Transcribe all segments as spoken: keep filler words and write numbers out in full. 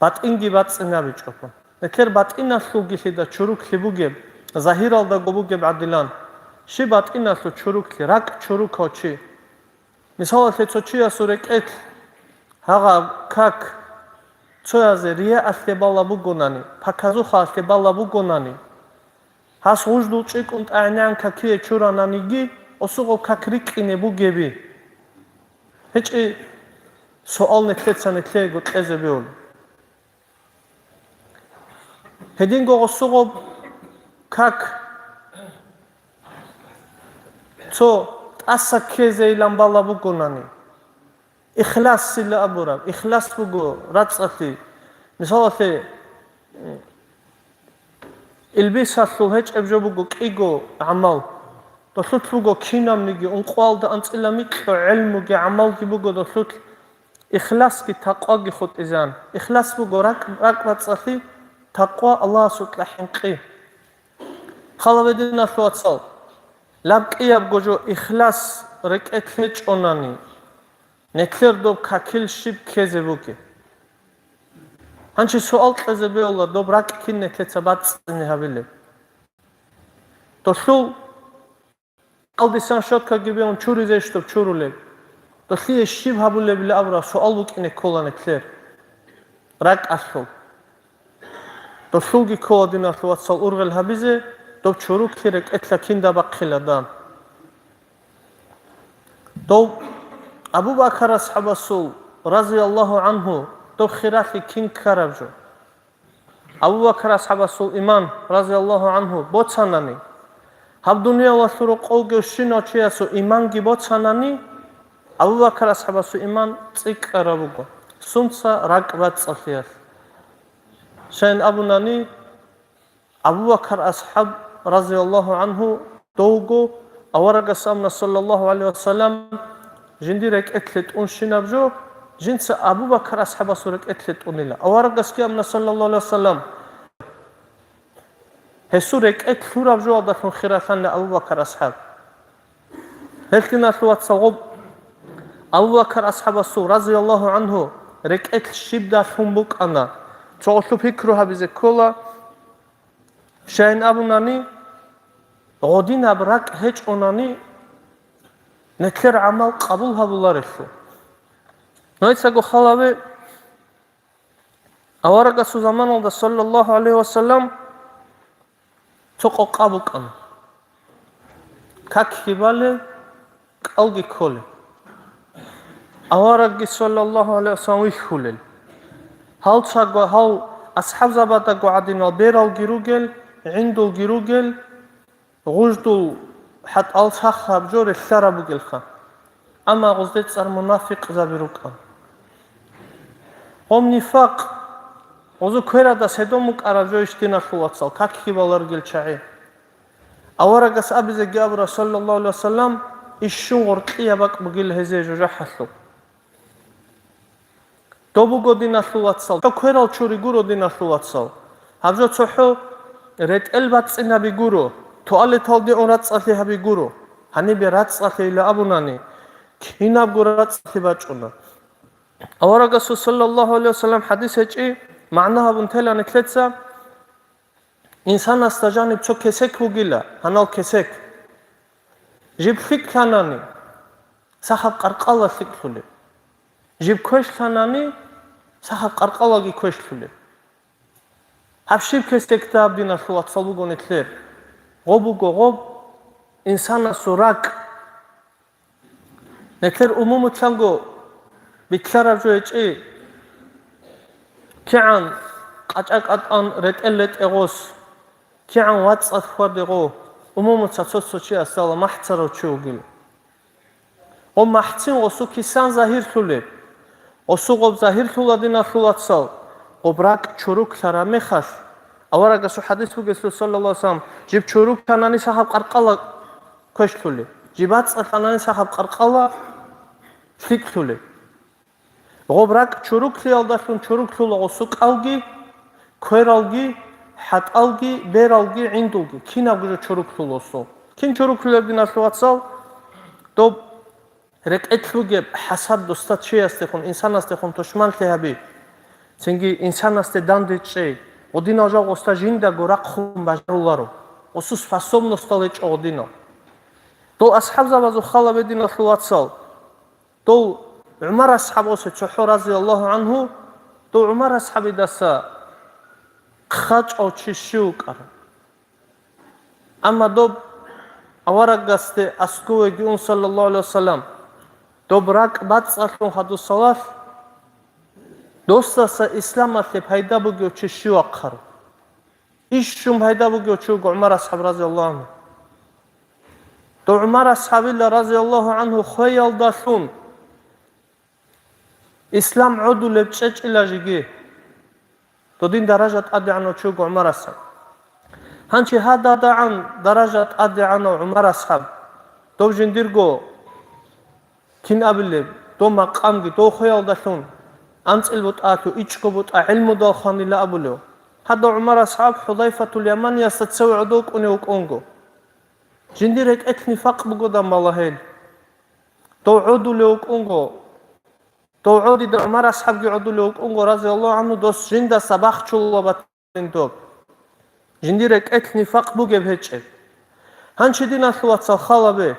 батӀинги бацӀцӀинабичӀого. Нилъер батӀиналъулгилъида чуруклъи бугеб, загьиралдаго бугеб гӀадилан. Щиб батӀиналъул чуруклъи, ракӀ чурукав чи. Мисалалъе, цо чиясул рекӀелъ гьагъаб как цоязе рияалъе бала бугонани, показухаалъе бала бугонани, гьас гъуждул чӀикӀкӀун тӀагӀинегӀан какие чурананиги, осуго как рикӀкӀине бугеби? ГьечӀи, суал нилъеца нилъеего кьезе бегьула. Гьединго гъосугъоб как цо тӀаса ккезейилан бала бугонани, ихласила абураб, ихлас буго рацӀцӀалъи. Мисалалъе, илбисалъул гьечӀеб жо буго кӀиго гӀамал. Долъулъ буго кинабниги ункъоялда анцӀила микьго гӀелмуги гӀамалги буго долъулъ. Ихласги такъваги хутӀизан. Ихлас буго ракӀ-, ракӀ-рацӀцӀалъи, такъва, Аллагьасукьа хӀинкъи. Хала гьединалъул вацал, лаб кӀиябго жо ихлас рекӀелъ гьечӀонани, нилъер доб какил щиб ккезе бугеб? Гьанчи суал кьезе бегьула, доб ракӀ кин нилъеца бацӀцӀине гьабилеб? Долъул Кьалдисан щоткаги бегьун чуризейищ доб чурулеб? Долъие щиб гьабулебила абураб суал букӀине ккола нилъер ракӀалъул. Долъулги ккола, диналъул вацал, ургъел гьабизе, доб чуруклъи рекӀелъа кинда бахъила дан. Дов Абу Бакар асхӀабасул, разияллагьу гӀангьу, доб хиралъи кин ккараб жо? Абу Бакар асхӀабасул иман, разияллагьу гӀангьу, боцанани, гьаб дуниялалъул рокъов вугевщинав чиясул иманги боцанани, Абу Бакар асхӀабасул иман цӀикӀкӀараб буго, сунца? РакӀ бацӀцӀалъиялъ. Щайин абунани, Абу Бакар асхӀаб, разияллагьу гӀангьу, довго аварагас амна, саллаллагьу гӀалайгьи вассалам, жиндир рекӀелъе тӀунщинаб жо, жинца Абу Бакар асхӀабасул рекӀелъе тӀунила. Аварагасги амна, саллаллагьу гӀалайгьи вассалам, гьесул рекӀелъ лъураб жоялдалъун хиралъанила Абу Бакар асхӀаб. Гьелъ, диналъул вацал, гъоб Абу Бакар асхӀабасул, разияллагьу гӀангьу, рекӀелъ щибдалъун букӀана, цо гъолъу пикру гьабизе ккола. Щайин абунани, гъодинаб ракӀ гьечӀонани, нилъер гӀамал къабул гьабуларелъул. Нужецаго хал гьабе, аварагасул заманалда, саллаллагьу гӀалайгьи вассалам, цо къокъа букӀана. Какги бале, кӀалги кколе. Аварагги, саллаллагьу гӀалайгьи вассалам, вихьулел. Гьалцаго гьал асхӀабзабадаго гӀадинал бералги ругел, гӀиндулги ругел, гъуждул хӀатӀал сахаб жо релълъараб бугелха. Амма гъузде цӀар мунафикъзаби рукӀан. Гъом нифакъ, гъузу кверадас гьедон букӀараб жойищ, диналъул вацал, какги баларгел чагӀи. Аварагас абизеги абура, саллаллагьу гӀалайгьи вассалам, ищун гъоркьияб бакӀ бугила гьезие жужахӀалъул. Доб буго, диналъул вацал, кверал чури гуро, диналъул вацал. Гьаб жо цохӀо ретӀел бацӀцӀинаби гуро, туалеталде ун рацӀцӀалъи гьаби гуро. Гьанибе рацӀцӀалъейила абунани, кинабго рацӀцӀалъи бачӀуна. Аварагасул, саллаллагьу гӀалайгьи вассалам, хӀадис гьечӀи, магӀна гьабун тела нилъеца. Инсанасда жаниб цо кесек бугила, гьанал кесек. Жиб лъикӀлъанани, сахаб къаркъала лъикӀлъулеб. Жиб квешлъанани, сахаб къаркъалаги квешлъулеб. Гьаб щиб кесекда, диналъул вацал, буго нилъер? Гъоб буго гъоб, инсанасул ракӀ. Нилъер умумулъанго битӀараб жо гьечӀи, кигӀан къачӀа-къатӀан ретӀел ретӀе гъос, кигӀан вацӀцӀад хьваде гъо, умумуца цо-цо чиясдала махӀцарав чи вугила. Гъо махӀцин гъосу кисан загьирлъулеб. Гъосу гъоб загьирлъула, диналъул вацал, гъоб ракӀ чуруклъараб мехалъ, аварагасул хӀадис бугелъул, саллаллагьу гӀалайгьи вассалам, жиб чуруклъанани сахаб къаркъала квешлъулеб, жиб бацӀцӀалъанани сахаб къаркъала лъикӀлъулеб. Гъоб ракӀ чуруклъиялдалъун чуруклъула гъосу кӀалги, квералги, хӀатӀалги, бералги, гӀиндулги, кинабго жо чуруклъула гъосу. Кин чуруклъулеб, диналъул вацал? Доб рекӀелъ бугеб хӀасад досда чиясдехун, инсанасдехун тушманлъи гьаби. Цинги инсанасде данде чӀей, гъодинал жал гъосда жиндаго рахъун бажаруларо, гъосул способностал гьечӀо гъодинал. Дол асхӀабзабазул хала бединалъул вацал, дол ГӀумар асхӀабасе цохӀо, разияллагьу гӀангьу, дол ГӀумар асхӀабидаса хъачӀав чи щив вукӀарав? Амма доб аварагасде аскӀовеги ун, саллаллагьу гӀалайгьи вассалам, доб ракӀ бацӀцӀалъун хадусалалъ, досдаса исламалъе пайда бугев чи щив вахъарав? Ищун пайда бугев чи вуго ГӀумар асхӀаб, разияллагьу гӀангьу. Дов ГӀумар асхӀабила, разияллагьу гӀангьу, хвеялдалъун ислам гӀодулеб чӀечӀила жеги. Додин даража тӀадегӀанав чи вуго ГӀумар асхӀаб. Гьанчи гьададагӀан даража тӀадегӀанав ГӀумар асхӀаб, дов жиндирго, кин абилеб, дов макъамги, дов хвеялдалъун анцӀил бутӀа лъугьа, ичӀго бутӀа гӀилмудал хванила абулев. Гьадав ГӀумар асхӀаб ХӀузайфатул Яманиясда цеве гӀодов кӀунев вукӀунго. Жиндир рекӀелъ нифакъ бугодан балагьел. Дов гӀодулев вукӀунго. Дов гӀодида ГӀумар асхӀабги гӀодулев вукӀунго, разияллагьу гӀангьу, дос жиндаса бахчула батин доб. Жиндир рекӀелъ нифакъ бугеб гьечӀеб. Гьанчи, диналъул вацал, халабе,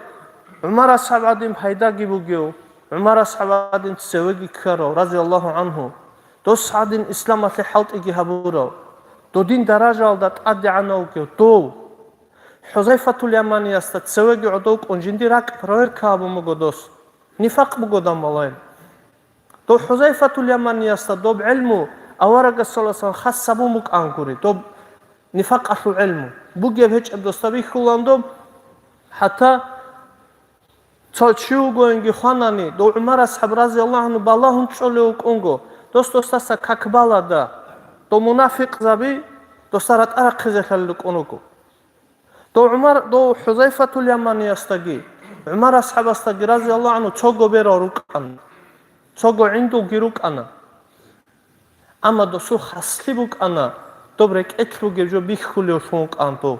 ГӀумар асхӀаб гӀадин пайдаги бугев, ГӀумар асхӀаб гӀадин цевеги ккарав, разияллагьу гӀангьу, дос гӀадин исламалъе хӀалтӀиги гьабурав, додин даражаялда тӀадегӀанав вугев дов. ХӀузайфатул Яманиясда цевеги гӀодов кӀун жиндир ракӀ проверка гьабун буго дос. Нифакъ бугодан балагьел. Дов ХӀузайфатул Яманиясда доб гӀелму аварагасуласан хас гьабун букӀан гури, доб нифакъалъул гӀелму. Бугеб гьечӀеб досда бихьулан доб, хӀатта цо чи вугоинги хванани, дов ГӀумар асхӀаб, разияллагьу гӀангьу, балагьун чӀолев вукӀунго, дос досдаса как балада, дов мунафикъзаби досда ратӀа рахъизе лъалел рукӀун руго. Дов ГӀумар, дов ХӀузайфатул Яманиясдаги, ГӀумар асхӀабасдаги, разияллагьу гӀангьу, цого берал рукӀана, цого гӀиндулги рукӀана. Амма досул хаслъи букӀана, доб рекӀелъ бугеб жо бихьулевлъун вукӀан дов.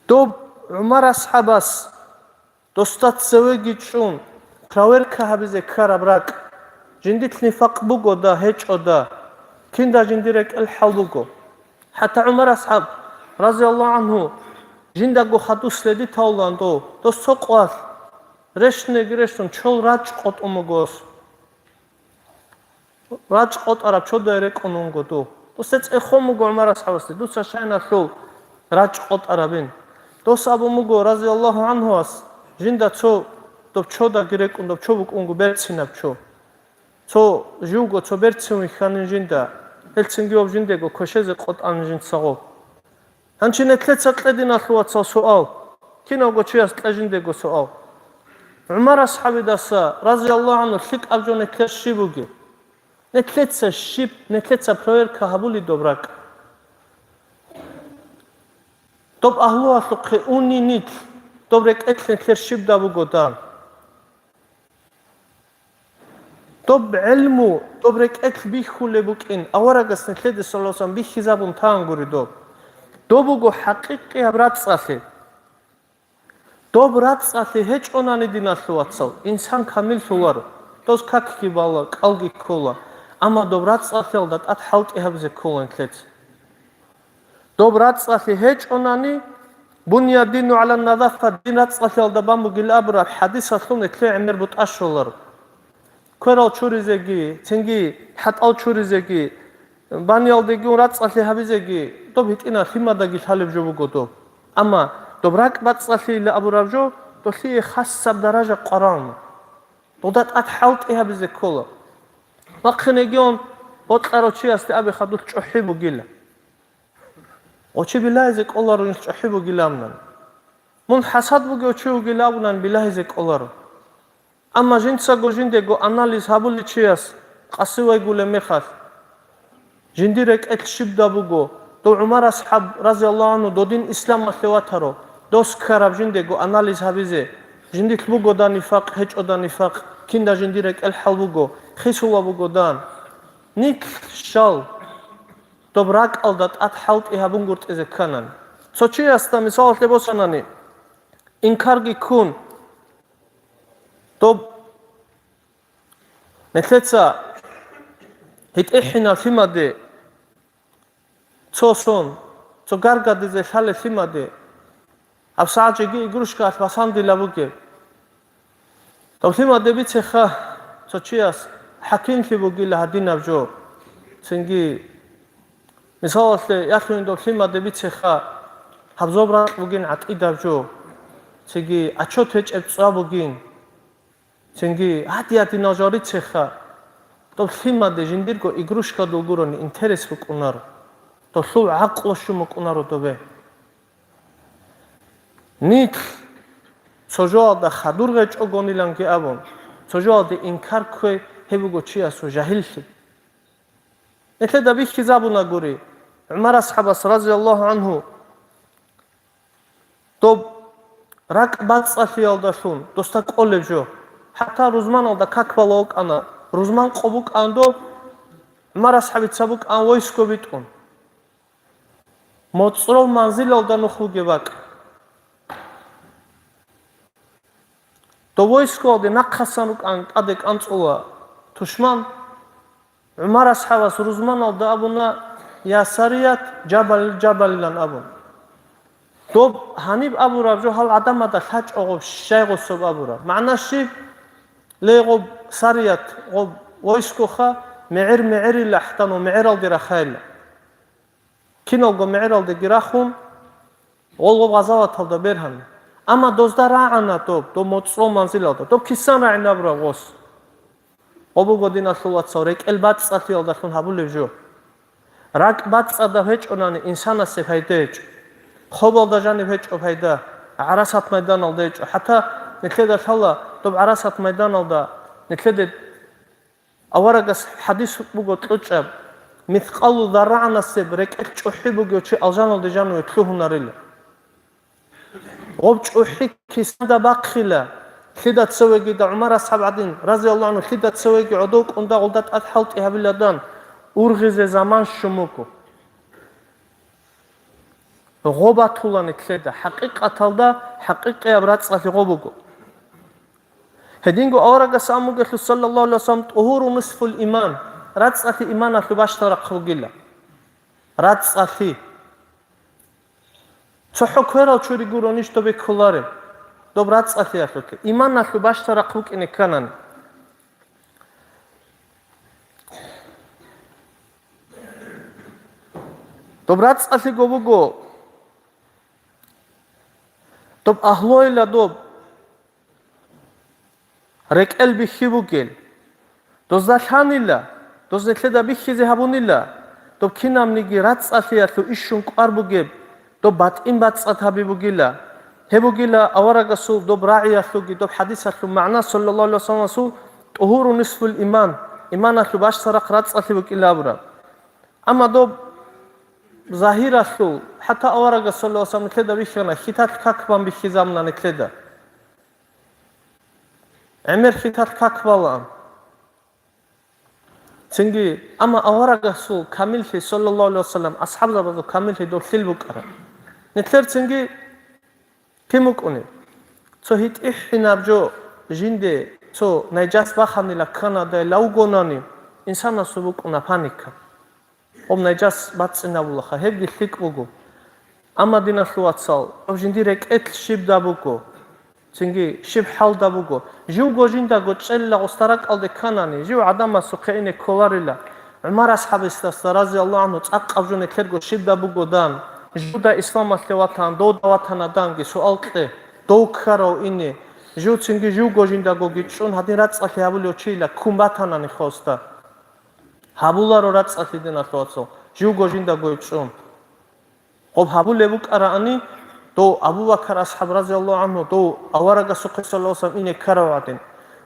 Доб ГӀумар асхӀабас досда цевеги чӀун, проверка гьабизе ккараб ракӀ, жиндилъ нифакъ бугода, гьечӀода, кинда жиндир рекӀел хӀал буго. ХӀатта ГӀумар асхӀаб, разияллагьу гӀангьу, жиндаго хадуслъи лъедитавулан дов, дос цо къвалъ рещтӀинеги рещтӀун чол рачӀ къотӀун буго дос. РачӀ къотӀараб чодай рекӀун вунго дов. Досда цӀехон буго ГӀумар асхӀабасде, дуца щайналъул рачӀ къотӀарабин. Дос абун буго, разияллагьу гӀангьуас, жинда цо доб чодаги рекӀун, доб чо букӀунго берцинаб чо. Цо живго цо берцин вихьанин жинда, гьелцинги гьоб жиндего квешезе къотӀанин жинцаго. Гьанчи нилъеца кье, диналъул вацал, суал. Кинавго чияс кье жиндего суал. ГӀумар асхӀабидаса, разияллагьу гӀангьу, лъикӀаб жо нилъер щиб бугеб? Нилъеца щиб, нилъеца проверка гьабулеб доб ракӀ? Доб агьлуялъухъе уни нилъ, доб рекӀелъ нилъер щибда бугодан. Доб гӀелму, доб рекӀелъ бихьулеб букӀин, аварагас нилъеде, саллаллагьу гӀалайгьи вассалам, бихьизабун тангури доб. Доб буго хӀакъикъияб рацӀцӀалъи. Доб рацӀцӀалъи гьечӀонани, диналъул вацал, инсан камиллъуларо, дос какги бала, кӀалги ккола, амма доб рацӀцӀалъиялда тӀад хӀалтӀи гьабизе ккола нилъеца. Доб рацӀцӀалъи гьечӀонани, «Бунья дину гӀала назафа», дин рацӀцӀалъиялда бан бугил абураб хӀадисалъул нилъее гӀемер бутӀа щоларо. Кверал чуризеги, цинги хӀатӀал чуризеги, баниялдегун рацӀцӀалъи гьабизеги, доб гьитӀинаб лъимадаги лъалеб жо буго доб. Амма доб ракӀ бацӀцӀалъийилан абураб жо, долъие хасаб даража къварална. Дуда тӀад хӀалтӀи гьабизе ккола. Вахъинегиун бокьарав чиясде абе хадуб чӀухӀи бугила. Гъочи билагьизе кӀоларо, инс чӀухӀи бугилан абунани. Мун хӀасад бугев чи вугилан абунани билагьизе кӀоларо. Амма жинцаго жиндего анализ гьабулев чияс къаси вайгулеб мехалъ, жиндир рекӀелъ щибда буго, дов ГӀумар асхӀаб, разияллагьу гӀангьу, додин исламалъе ватаро, дос ккараб жиндего анализ гьабизе, жиндилъ бугода нифакъ, гьечӀода нифакъ, кинда жиндир рекӀел хӀал буго, хисула бугодан. Нилъ щал доб ракӀалда тӀад хӀалтӀи гьабунгутӀизе кканани. Цо чиясда, мисалалъе босанани, инкарги ккун, доб нилъеца ГьитӀихӀинаб лъимаде цо сон, цо гаргадизе лъалеб лъимаде, гьабсагӀат жеги игрушкаялъ басандила бугеб. Дов лъимаде бицеха цо чияс хӀакимлъи бугила гьадинаб жо. Цинги, мисалалъе, ялъуни дов лъимаде бицеха гьаб зоб ракь бугин гӀатӀидаб жо. Цинги, отчет гьечӀеб цӀва бугин. Цинги, гьадин-гьадинал жал рицеха. Дов лъимаде жиндирго игрушкадул гурони интерес букӀунаро. Дов лъул гӀакълу щун букӀунаро добе. Нилъ цо жоялда хадур гъечӀогониланги абун, цо жоялде инкар кквей гьеб буго чиясул жагьиллъи. Нилъеда бихьизабуна гури, ГӀумар асхӀабас, разияллагьу гӀанху, доб ракӀ бацӀцӀалъиялдалъун досда кӀолеб жо. ХӀатта рузманалда как бала вукӀана, рузман къо букӀан доб, ГӀумар асхӀабица букӀан войско битӀун. МоцӀрол манзилалда нух бугеб бакӀ. Дов войскоялде нахъасан рукӀан тӀаде кӀанцӀула тушман. ГӀумар асхӀабас рузманалда абуна: «Я сарият, жабал-, жабалилан», — абун. Доб гьаниб абураб жо гьал гӀадамада лъачӀого щай гъособ абураб. МагӀна щиб? Ле, гъоб сарият, гъоб войскоха, мегӀер-мегӀерила ахӀтан ва мегӀералде рахайила. Киналго мегӀералдеги рахун, гъол-гъоб гъазаваталда бергьана. Амма дозда рагӀана доб, доб моцӀрол манзилалда. Доб кисан рагӀинабураб гъос? Гъо буго, диналъул вацал, рекӀел бацӀцӀалъиялдалъун гьабулеб жо. РакӀ бацӀцӀадаб гьечӀонани, инсанасе пайда гьечӀо. Хобалда жаниб гьечӀо пайда, гӀарасат майданалда гьечӀо. ХӀатта нилъеда лъала доб гӀарасат майданалда нилъеде Аварагас хӀадис буго кьучӀаб: «Мискъалу заррагӀанасеб рекӀелъ чӀухӀи бугев чи алжаналде жаниве лъугьунарила». Гъоб чӀухӀи кисанда бахъила, лъида цевегида, ГӀумар асхӀаб гӀадин, разияллагьу гӀанху, лъида цевеги гӀодов кӀунда гъолда тӀад хӀалтӀи гьабиладан ургъизе заман щун буго. Гъо батула нилъеда, хӀакъикъаталда хӀакъикъияб рацӀцӀалъи гъо буго. Гьединго аварагас абун бугелъул, саллаллагьу гӀалайгьи вассалам, «ТӀугьуру нусфул иман», рацӀцӀалъи иманалъул бащдаб рахъ бугила. РацӀцӀалъи. ЦохӀо кверал чури гуронищ доб беккулареб? Доб рацӀцӀалъиялъулъе. Иманалъул бащдаб рахъ букӀине кканани. Доб рацӀцӀалъиго буго, доб агьлуйила доб рекӀел бихьи бугел. Дозда лъанила, доз нилъеда бихьизе гьабунила, доб кинабниги рацӀцӀалъиялъул ишшун кӀвар бугеб, доб батӀин бацӀцӀад гьаби бугила. Гьеб бугила аварагасул доб рагӀиялъулги доб хӀадисалъул магӀна, саллаллагьу гӀалайгьи вассаламасул: «ТӀугьуру нусфул иман», иманалъул бащдаб рахъ рацӀцӀалъи букӀила абураб. Амма доб загьиралъул, хӀатта аварагас, саллаллагьу гӀалайгьи вассалам, нилъеда бихьана, хьиталъ как бан бихьизабуна нилъеда. ГӀемер хьиталъ как балаан. Цинги, амма аварагасул камиллъи, саллаллагьу гӀалайгьи вассалам, асхӀабзабазул камиллъи дов лъил букӀараб. Нилъер цинги кин букӀунеб? Цо гьитӀихӀинаб жо жинде цо найжас баханила кканадай лавгонани, инсанасул букӀуна паника. Гъоб найжас бацӀцӀинабулаха, гьебги лъикӀ буго. Амма, диналъул вацал, гъоб жиндир рекӀелъ щибда буго, цинги щиб хӀалда буго. Живго жиндаго чӀелила гъоста ракӀалде кканани, жив гӀадамасухъе ине кколарила. ГӀумар асхӀабасдаса, разияллагьу гӀанху, цӀакъаб жо нилъерго щибда буго дан, живда исламалъе ватан, довда ватана данги суал кье, дов ккарав ине, жив цинги живго жиндагоги чӀун гьадин рацӀцӀалъи гьабулев чийила ккун батанани гъоста. Гьабуларо рацӀцӀалъи, диналъул вацал, живго жиндаго чӀун. Гъоб гьабулеб букӀараани, дов Абу Бакар асхӀаб, разияллагьу гӀанху, дов аварагасухъе, саллаллагьу гӀалайгьи вассалам, ине ккарав гӀадин.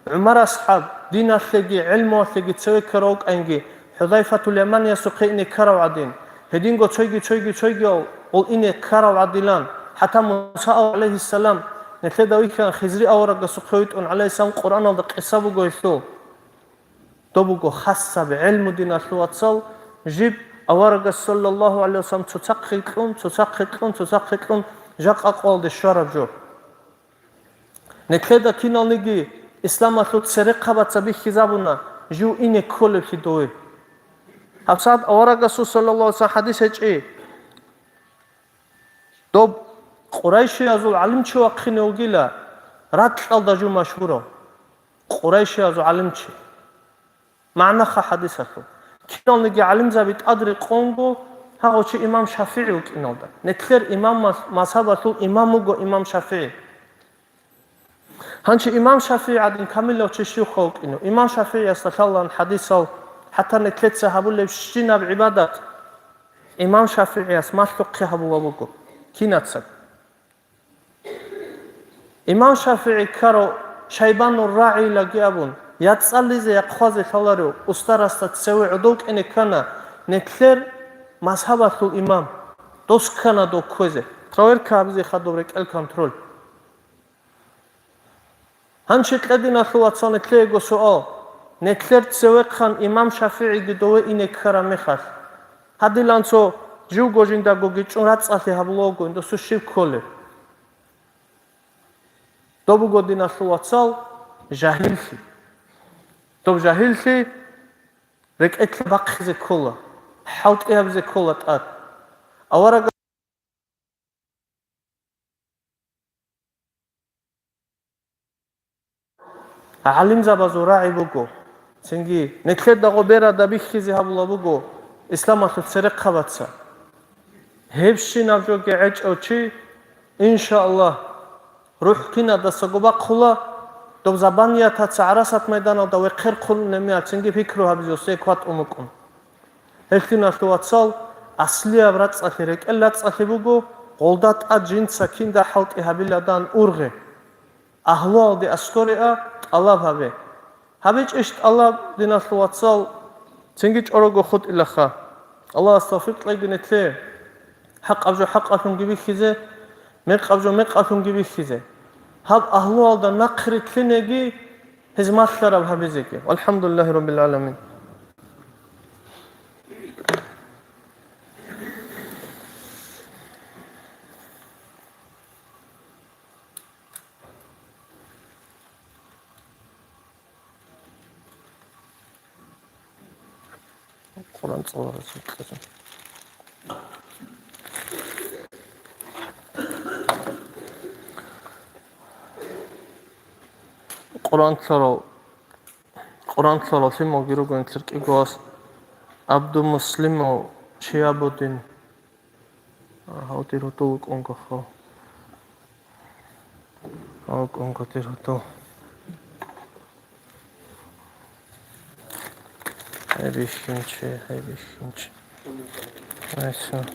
ГӀумар асхӀаб диналъеги гӀелмуялъеги цеве ккарав вукӀанги, ХӀузайфатул Яманиясухъе ине ккарав гӀадин. Гьединго цойги, цойги, цойгиял гъол ине ккарав гӀадилан. ХӀатта Муса, гӀалайгьиссалам, нилъеда вихьана Хизри аварагасухъе витӀун, гӀалайгьиссалам, Къуръаналда къиса буго гьелъул. Доб буго хасаб гӀелму, диналъул вацал, жиб аварагас, саллаллагьу гӀалайгьи вассалам, цоцахъе кьун, цоцахъе кьун, цоцахъе кьун, жакъа къоялде щвараб жо. Нилъеда киналниги исламалъул церехъабаца бихьизабуна жив ине кколеблъи дове. ГьабсагӀат аварагасул саллаллагьу гӀалайгьи вассалам хӀадис гьечӀи. Доб къурайшиязул гӀалимчи вахъине вугила, ракьалда жо машгьурав. Къурайшиязул гӀалимчи. МагӀнаха хӀадисалъул. Киналниги гӀалимзаби тӀадрекъонго гьагъав чи имам ШафигӀи вукӀиналда. Нилъер имам маз-, мазгьабалъул имам вуго имам ШафигӀи. Гьанчи имам ШафигӀи гӀадин камилав чи щивха вукӀинав? Имам ШафигӀиясда лъалаан хӀадисал, хӀатта нилъеца гьабулебщинаб гӀибадат имам ШафигӀияс малъухъе гьабулеб буго кинацаго. Имам ШафигӀи ккарав Шайбанур РагӀилаги абун, яцӀцӀализе, яхъвазе лъаларев устарасда цеве гӀодов кӀине ккана нилъер мазгьабалъул имам. Дос ккана дов кквезе. Проверка гьабизе хадуб рекӀел контроль. Гьанчи кьединалъул вацал нилъеего суал. Нилъер цевехъан имам ШафигӀиги дове ине ккараб мехалъ, гьадилан цо живго жиндагоги чӀун рацӀцӀалъи гьабулев вуго, досу щиб кколеб? Доб буго, диналъул вацал, жагьиллъи. Доб жагьиллъи рекӀелъа бахъизе ккола, хӀалтӀи гьабизе ккола тӀад. Авараг гӀалимзабазул рагӀи буго. Цинги, нилъеда гъо берада бихьизе гьабула буго исламалъул церехъабаца. Гьебщинаб жоги гӀечӀев чи, иншааллагь, рухӀ кинадасаго бахъула, доб забаниятаца гӀарасат майданалда вехъерхъун немеял цинги пикру гьабизе, гьесие кватӀун вукӀун. Гьелъиналъул вацал, аслияб рацӀцӀалъи рекӀел рацӀцӀалъи буго, гъолда тӀад жинца кинда хӀалтӀи гьабиладан ургъе. Агьлуялде аскӀоре а, тӀалаб гьабе. ГьабичӀищ тӀалаб, диналъул вацал, цинги чӀорого хутӀилаха. Аллагьас тавфикъ кьеги нилъее. ХӀакъаб жо хӀакъалъунги бихьизе, мекъаб жо мекъалъунги бихьизе. Гьаб агьлуялда нахъ рилълъинеги, гьез малъараб гьабизеги. ВалхӀамдулиллагьи раббил гӀаламин. Къуран цӀаларасукьа. Къуран лъарал, Къуран лъарал лъималги руго нилъер кӀиго вас, Абдумуслимов Шиабуддин. Гьав дир гьудул вукӀунго, гьав. Гьав вукӀунго дир гьудул. Гьай бихьинчи, гьай бихьинчи. Гьайса.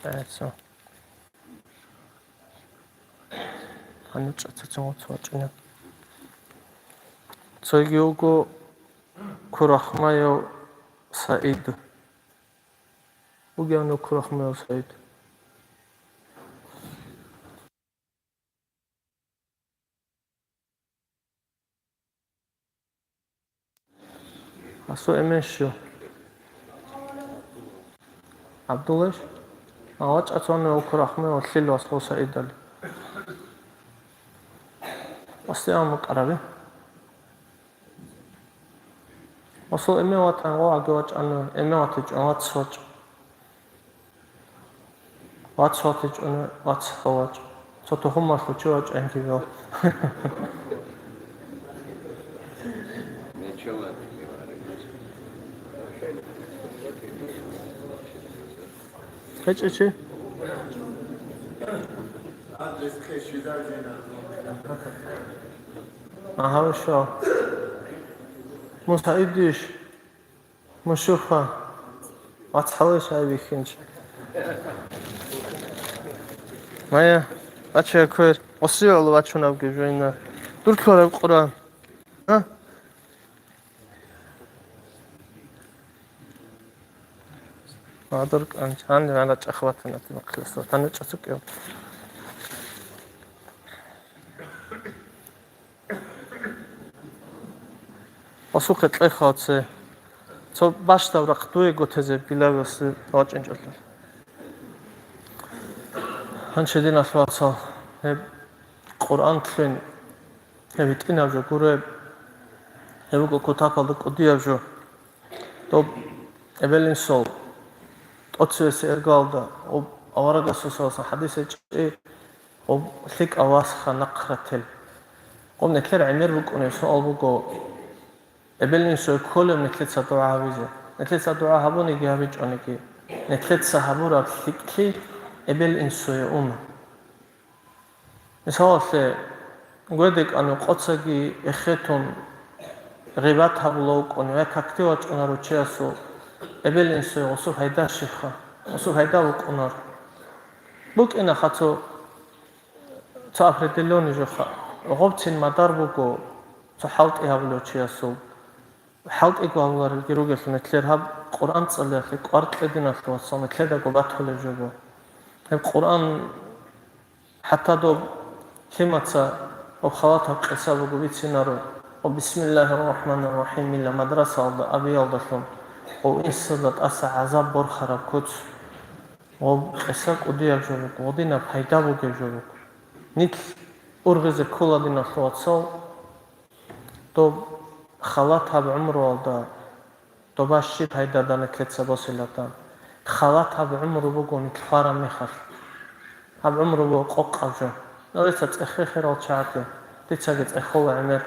Гьайса. Гьанив чӀацацин вац вачӀина. Цоги вуго Курахмаев Саид. Вугев Курахмаев Саид. Асу эмен щив? ГӀабдуллаеш? А, вачӀа цони вукур ахме валъил васгъу Саидали. Васиан мукъараби? Асу эмен ватан гъо аги вачӀани, эмен ватичӀун вац вачӀ. Вац ватичӀони, вац гьавач. Цо тухумалъул чи вачӀанги вав. ГьечӀечи? Агьав, шо. Муса идиш. Мушуха, вацгьале шай бихьинчи. Мая, бача квер, осиялу вачунабги жойна. Дур квараб Къуран. А? Мадур кӀанч, гьанни гьана чӀахватана, тина хъиласа, тана чӀасукӀев. Асухъе кьеха оце. Цо бащдаб рахъ дуего тезе билавиялъе вачӀинчӀолъул. Гьанчи, диналъ вацал, гьеб Къуръан лъугӀин, гьеб гьитӀинаб жо гуреб, гьеб буго кутакалда кӀудияб жо. Доб Эбел-инсул тӀоцевесеб иргаялда, гъоб аварагасул саллаллагьу гӀалайгьи вассалам хӀадис гьечӀеб, гъоб лъикӀав васха нахърател. Гъоб нилъер гӀемер букӀунеб суал буго, эбел-инсуе кколеб нилъеца дугӀа гьабизе? Нилъеца дугӀа гьабуниги гьабичӀониги, нилъеца гьабураб лъикӀлъи эбел-инсуе уна. Мисалалъе, гведекӀан къоцаги эхетун гъибат гьабула вукӀун ва какде вачӀунаро чиясул эбел-инсуе гъосул пайда щибха, гъосул пайда букӀунар. БукӀина хъацо цо определённый жоха, гъобцин мадар буго цо хӀалтӀи гьабулев чиясул. ХӀалтӀиго гьабуларелги ругелъул нилъер гьаб Къуръан цӀалиялъе кӀвар кьединалъул вацал нилъедаго батулеб жо буго. Гьеб Къуръан ХӀатта доб лъимаца гьоб халатаб къиса буго бицинаро, ва «Бисмиллагьир рахӀманир рахӀим» ила мадрасаялда абиялдалъун, гъов инсуда тӀаса гӀазаб борхараб куц. Гъоб къиса кӀудияб жо буго, гъодинаб пайда бугеб жо буго. Нилъ ургъизе ккола, диналъул вацал, доб халатаб гӀумруялда. Доба щиб пайдада нилъеца босилатан? Халат гьаб гӀумру буго нилъ хвараб мехалъ. Гьаб гӀумру буго къокъаб жо. Нужеца цӀехе хирал чагӀаги, дицаги цӀехола гӀемер.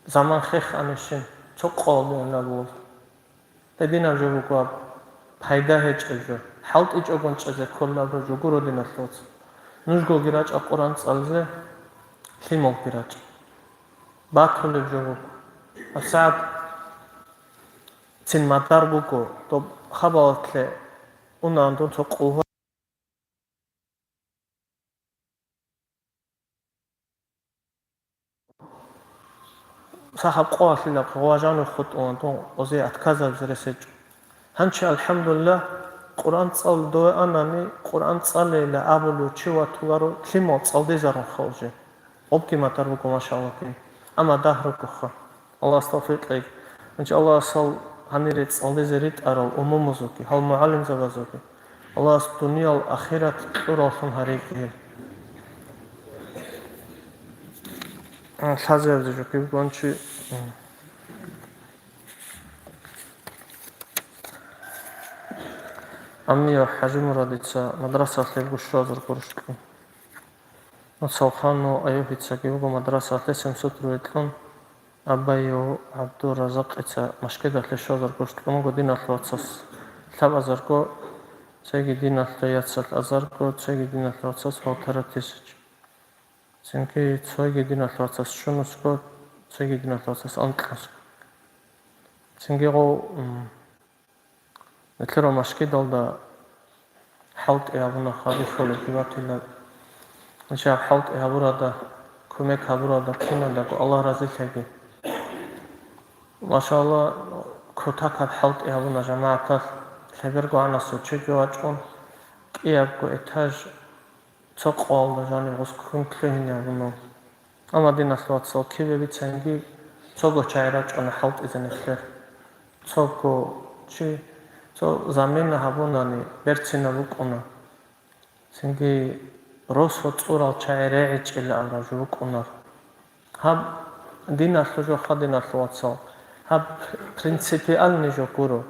Заман хеханищин, цо къоялдейин абула. Гьединаб жо буго гьаб, пайда гьечӀеб жо. ХӀалтӀичӀогон чӀезе кколеб жо гуро, диналъул вацал. Нужгоги рачӀа Къуръан цӀализе, лъималги рачӀа. Батулеб жо буго. АсагӀат цин мадар буго, доб хабалатлъе унаан дун цо къулгьу. Сахаб къоялъила гъважанив хутӀун дун озе отказабизе рес гьечӀо. Гьанчи, алхӀамдулиллагь, Къуръан цӀалулев анани, Къуръан цӀалейила абулев чи ватуларо, лъимал цӀалдизарун хал же. Гъобги матар буго, машаллагь, кин. Амма дагь ругоха. Аллагьас тавфикъ кьеги. Гьанчи Аллагьасул гьанире цӀалдизе ритӀарал умумузулги, гьал мугӀалимзабазулги. Аллагьас дуниял ахират кьураллъун гьариги гьел. А, лъазабизе жо киб гончи. Амма ХӀажимурадица мадрасалъе гушшазар гурущтӀун. Нуцалхану Аюбицаги вуго мадрасалъе семьсот рубль кьун, Абаю ГӀабдуразакъица машгидалъе щвазарго щтӀун вуго диналъул вацас лъабазарго, цеги диналъул яцалъ азарго, цеги диналъул вацас полтора тысяч. Цинги цоги диналъул вацас щунусго, цеги диналъул вацас анкьнусго. Цинги гъов, м, Нилъер машгидалда хӀалтӀи гьабуна, хадихьулебги батила. Нижаб хӀалтӀи гьабурада, кумек гьабурада, кинадаго Аллагь разилъаги. Машалла, кутакаб хӀалтӀи гьабуна жамагӀаталъ, лъеберго гӀанасул чиги вачӀун, кӀиябго этаж цо къоялда жаниб гъос ккун лъугьине гьабуна. Амма, диналъул вацал, кибе бицанги, цого чагӀи рачӀуна хӀалтӀизе нилъер. Цого чи, цо замена гьабунани берцинаб букӀуна. Цинги росо цӀурал чагӀи регӀичӀила абураб жо букӀунар. Гьаб диналъул жо ха, диналъул вацал. Гьаб принципиальный жо гуро.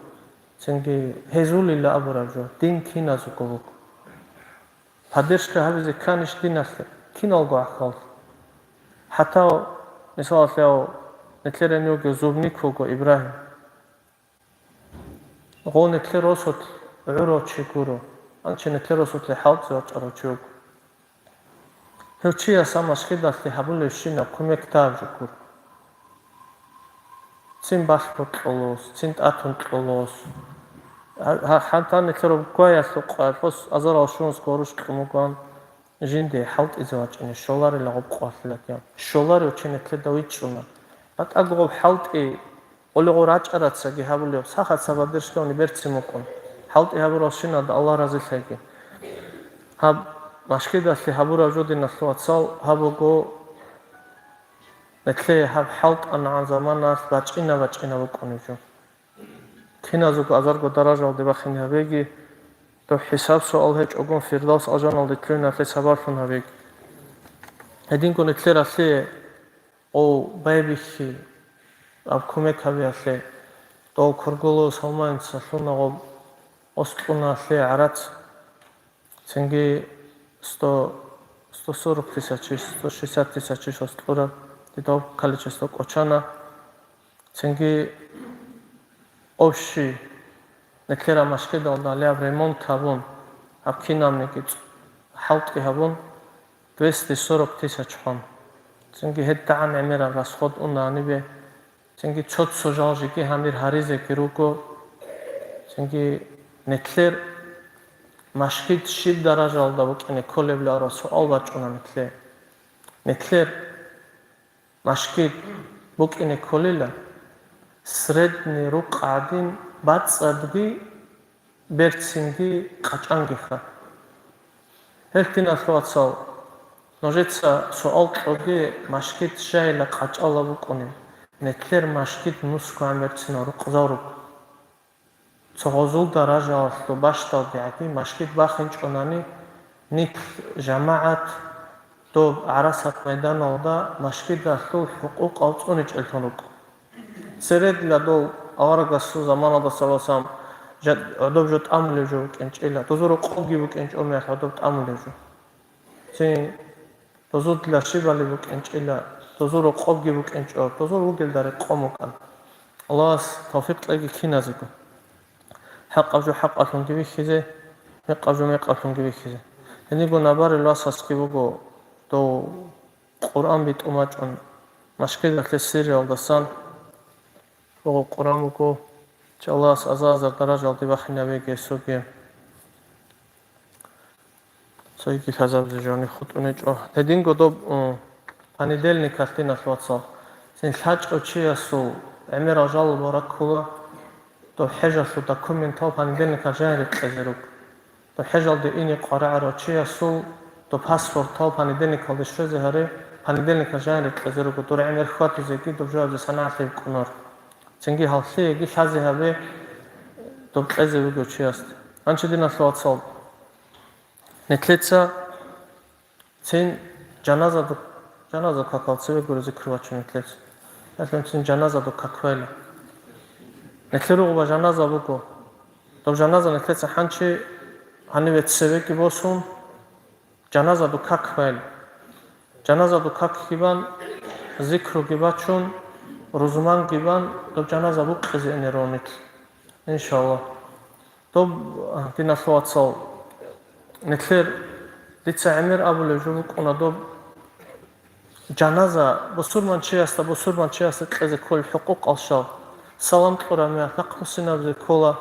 Цинги гьезулила абураб жо, дин киназего буго. Поддержка гьабизе кканищ диналъе, киналго гӀахьаллъи? ХӀатта, мисалалъе, гьав нилъер гьенивги зубник вуго Ибрагьим. Гъов нилъер росулъ гӀурав чи гуро, гьанчи нилъер росулъе хӀалтӀизе вачӀарав чи вуго. Гьев чияс гьаб машгидалъе гьабулебщинаб кумек дагьаб жо гуро. Цин балъго кьолос, цин тӀатун кьолос. Гьа-, гьа-, хӀатта нилъер гваялъул къвалъос азарал щунусго гъурущ кьун бугоан, жинде хӀалтӀизе вачӀине щоларила гъуб къвалъилагиян. Щоларев чи нилъеда вичӀчӀуна. БатӀаго гъуб хӀалтӀи, гъоле гъо рачӀарацаги гьабулев, сахат сабадершлъавни берцин букӀун. ХӀалтӀи гьабуралщиналда Аллагь разилъаги. Гьаб машгидалъе гьабураб жо, диналъул вацал, гьаб буго, Нилъее гьаб хӀалтӀанагӀан заманалъ бачӀина-бачӀина букӀунеб жо. Киназего азарго даражаялде бахине гьабеги, доб хӀисаб-суал гьечӀогун Фирдавс алжаналде лъугьиналъе сабаблъун гьабеги. Гьединго нилъералъе гъов байбихьи, гьаб кумек гьабиялъе Дов кургулу Салманица лъуна гъоб ослъуна лъе гӀарац. Цинги сто, сто сорок тысяч, сто шестьдесят тысяч ослъура, дидав количество кӀочана. Цинги общий нетлъера машгидалда ляб ремонт гьабун, гьаб кинабниги хӀалтӀи гьабун, двести сорок тысяч хун. Цинги гьедагӀан гӀемераб расход уна гьанибе. Цинги цо-цо жал жеги гьанир гьаризеги руго. Цинги нетлъер машгид щиб даражалда букӀине кколебиларо суал бачӀуна нетлъе. Нетлъер машгид букӀине кколила, средний рукъ гӀадин бацӀцӀадги берцинги къачӀангиха. Гьел, диналъул вацал, нужеца суал кьоге, машгид щайила къачӀала букӀунеб, нетлъер машгид нусго гӀан берцинал рукъзал руго. Цо гъозул даражаялъул бащдалдегӀаги машгид бахинчӀунани, нилъ жамагӀат доб гӀарасат майданалда машгидалъул хӀукъукъал цӀуничӀеллъун рукӀун. Цередила дол аварагасул заманалда саллаллагьу гӀалайгьи вассалам жа-, гӀодоб жо тӀамулеб жо букӀинчӀила, дозул рокъобги букӀинчӀо мехалъ гӀодоб тӀамулеб жо. Цин дозул дила щибали букӀинчӀила, дозул рокъобги букӀинчӀо, дозул вугелда рекъон букӀан. Аллагьас тавфикъ кьеги киназего. ХӀакъаб жо хӀакъалъунги бихьизе, мекъаб жо мекъалъунги бихьизе. Гьениго набарил васасги буго дов Къуръан битӀун бачӀун, машгидалъе сириялдасан буго Къуръан буго, чи Аллагьас аза-азар даражалде бахинавеги гьесуги. Цойги лъазабизе жони хутӀунечӀо. Гьединго доб, м, понедельникалъ, диналъул вацал, цин лъачӀев чиясул гӀемерал жал бараккула, доб хӀежалъул документал понедельникалъ жанире кьезе руго. Доб хӀежалде ине къварагӀарав чиясул доб паспортал понедельникалде щвезе гьаре, понедельникалъ жанире кьезе руго, дур гӀемер хьватизеги доб жоябзе санагӀалъи букӀунар. Цинги гьаллъиеги лъазе гьабе доб кьезе вугев чиясде. Гьанчи, диналъул вацал, нетлъеца цин жаназаду-, жаназа какал цеве гуре зикру бачун нетлъеца. Яхин цин жаназаду как байла. Нетлъер ругъуба жаназа буго. Доб жаназа нетлъеца хӀанчи гьаниве цевеги босун, жаназаду как байла. Жаназаду как гибан, зикруги бачун, рузман гибан, доб жаназа букъизе ине ронилъ. Иншалла. Доб, а, диналъул вацал, нетлъер дица гӀемер абулев жо букӀуна доб жаназа бусурманчиясда, бусурманчиясда кьезе кколеб хӀукъукъалщал, салам кьураб мехалъ нахъ буссинабизе ккола,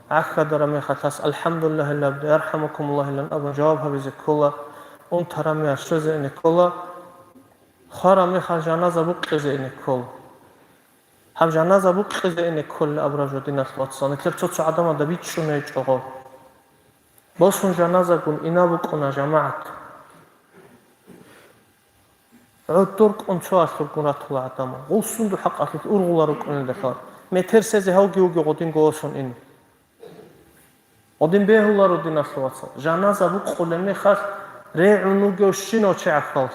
гӀахьадараб мехалъ гьас «АлхӀамдулиллагьи» абун, «ЯрхӀамукумуллагь» илан абун жаваб гьабизе ккола, унтараб мехалъ щвезе ине ккола, хвараб мехалъ жаназа букъизе ине ккола. Гьаб жаназа букъизе ине кколел абураб жо, диналъул вацал, нилъер цо-цо гӀадамазда бичӀчӀуней чӀого. Босун жаназагун ина букӀуна жамагӀат. ГӀодор кӀун цоалъургун ратула гӀадамал. Гъусунду хӀакъалъулъ ургъула рукӀунелдалъа. Метер сезе гьавги вуги гъодинго восун ин. Гъодин бегьуларо, диналъул вацал. Жаназа букъулеб мехалъ регӀун вугевщинав чи гӀахьаллъ.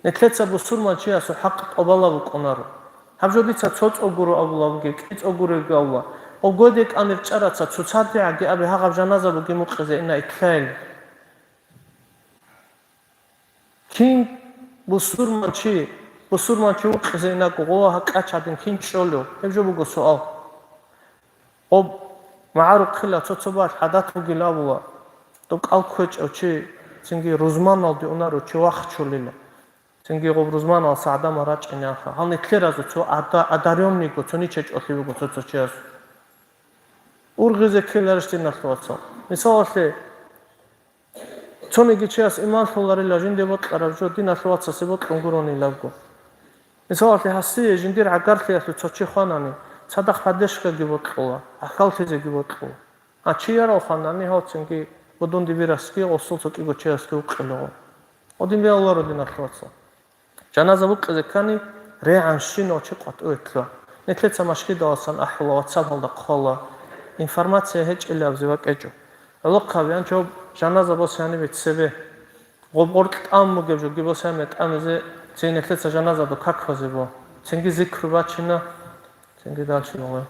Нилъеца бусурманчиясул хӀакъ тӀобала букӀунаро. Гьаб жо дица цо цӀо гуро абула бугеб, кӀи цӀо гуребги абула. Гъоб годе кӀанир чӀараца цоцадегӀаги абе гьагъаб жаназа бугеб мукъизе ина итлъайилан. Кин бусурманчи, бусурманчи вукъизе инаго гъова гьакъач гьадин кин чӀолев? Гьеб жо буго суал. Гъоб магӀарухъила цо-цо бал гӀадат бугила абула, доб кӀал кквечӀев чи, цинги рузманалде унаро чи вахчулила. Цинги гъоб рузманалса гӀадамал рачӀинеанха. Гьал нилъеразул цо ада-, одарённыйго, цо ничечӀолъи буго цо-цо чиясул. Ургъизе ккеларищ, диналъул вацал? Мисалалъе, цониги чияс иман лъоларила жинде бокьараб жо, диналъул вацасе бокьун гуронилабго. Мисалалъе, гьасие жиндир гӀагарлъиялъул цо чи хванани, цадахъ поддержкаги бокьула, гӀахьаллъизеги бокьула. А чи ярал хванани, гьав цинги будунде бирасги, гъосул цо кӀиго чиясги вукъилаго. Гъодин бегьуларо, диналъул вацал. Жаназа букъизе ккани, регӀанщинав чи къватӀиве лъугьа. Нилъеца машгидаласан ахӀула, ватсапалда хъвала, информация гьечӀилабзи вакӀечӀо. ГӀолохъаби анчоб жаназа босани беццебе. Гъоб гъоркь тӀам бугеб жоги босани тӀамизе, цин нилъеца жаназаду как базе бо. Цинги зикру бачина, Цинги дальше нугъи.